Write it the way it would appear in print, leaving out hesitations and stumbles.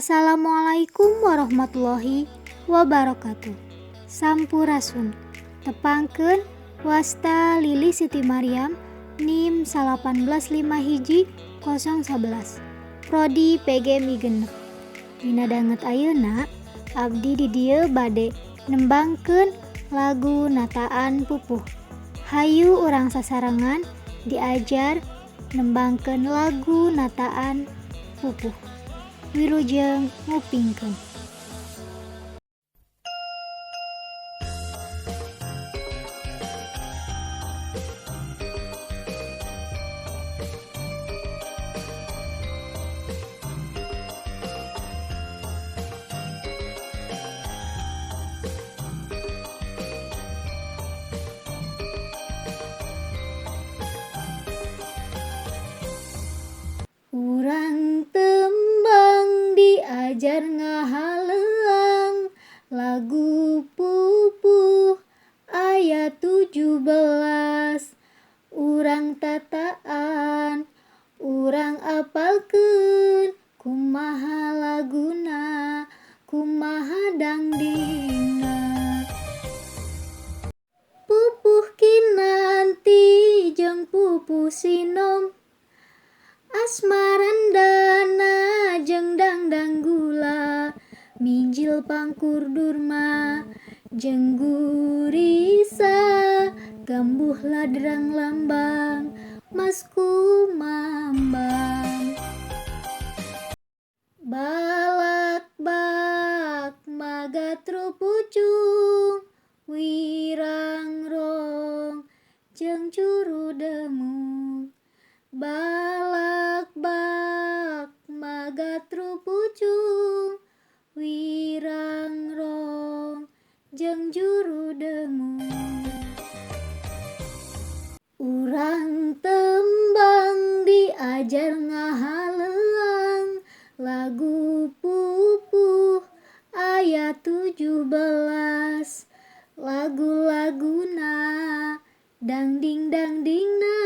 Assalamualaikum warahmatullahi wabarakatuh. Sampurasun. Tepangkeun, wasta Lili Siti Maryam, NIM 1851011, Prodi PGMI 6. Dina danget ayeuna abdi di dieu bade nembangkeun lagu nataan pupuh. Hayu urang sasarengan diajar nembangkeun lagu nataan pupuh. Wilujeng ngupingkeun. Urang tembang diajar ngahaleuang lagu pupuh aya 17. Urang tataan, urang apalkeun kumaha laguna, kumaha dangdingna. Pupuh Kinanti jeung pupuh Sinom, Asmarandana jeung Dangdang Gula, Mijil Pangkur Durma jeung Gurisa, Gambuh Ladrang Lambang Mas Kumambang. Balakbak magatruh pucung, Wirangrong jeung Curudemung. Balakbak magatruh pucung, Wirangrong jeung Jurudemung. Urang tembang diajar ngahaleuang lagu pupuh aya 17. Lagu-laguna dangding-dangdingna.